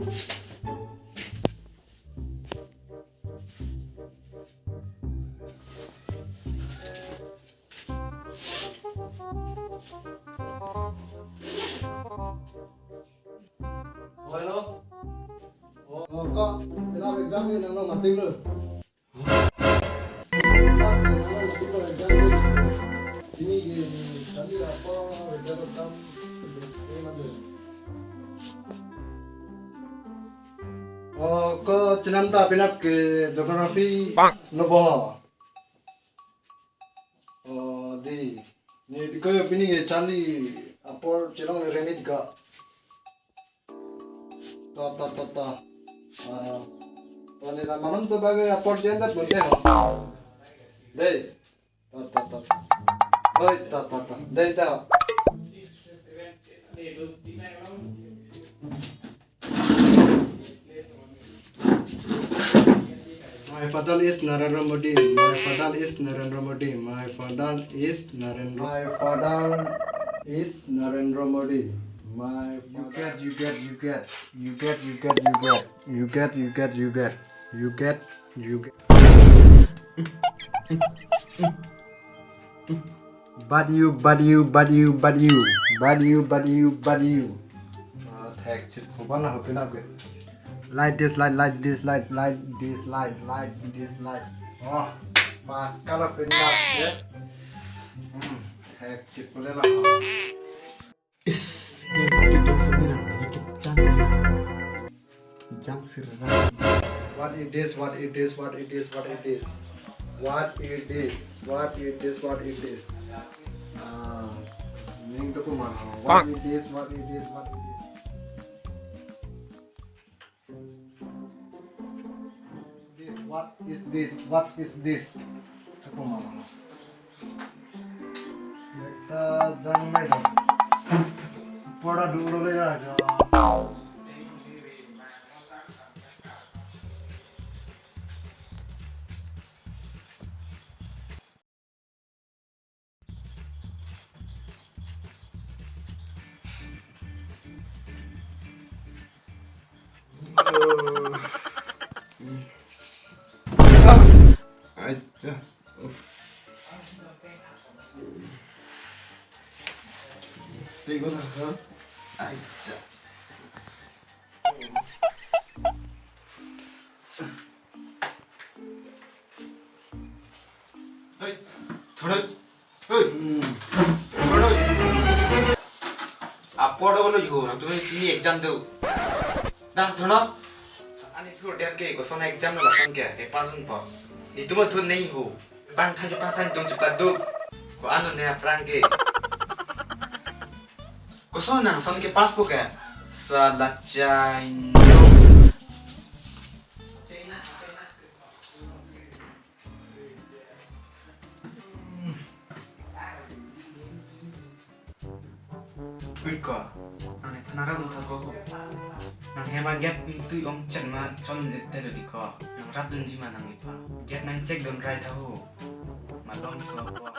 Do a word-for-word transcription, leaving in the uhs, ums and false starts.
Hello. Oh, oh, kok, kita exam ni nang lo mating lo. Kita nang lo mating lo exam ni. Ini di, di, kami apa, exam rekam. Oh, kok chenam ta penap ke geography nobo. Oh, di. Ni di ko pini ke Charlie apor chelong le remit ka. Ta, ta, ta, ta. Ah, ta ni ta malam sebagai apor jen dat bonte ho. Dei. Ta, ta, ta, ta. Oi, ta, ta, ta. Dei ta. My father is Narendra Modi. My father is Narendra Modi. My father is Narendra. My father is Narendra Modi. My you get, you get, you get, you get, you get, you get, you get, you get, you get, you get, you get, you get. But you, but you, but you, but you, but you, but you, but you. Ah, thek chit ko bana hopi na ke. Light this light, light this light, light this light, light this light. Oh, pa kala pin na ke. Hmm, thek chit ko le la. Is, ini kita sini lah, ini kita cang ni lah. Jang sirra. What it is, what it is, what it is, what it is. What it is, what it is, what it is. Ah, ning to kumar. What it is, what it is, what it is. This, what is this? What is this? Cukup malam. Kita jang mai dong. Pora dulu le ya. Acha. Tigo na ha. Acha. Hei, thonoi. Hei. Hmm. Thonoi. Apor do lo yo, nang tu ni exam do. Dang thono. Ani thur der ke, koson exam lo lason ke, e pass unpo. Ni tu mo thun nei ho. Pangthan jo pangthan tum cepat do. Ko anu ne aphrang ke. Koson nang son ke pass po ke. Sala chai no. Ui ko, nang ne thanara dun thar ko. Nang hema gate pintui ong chen ma chon le te le ko. Nang rap dunji ma nang ipa. Gate nang check dun rai tha ho. Malom so ko.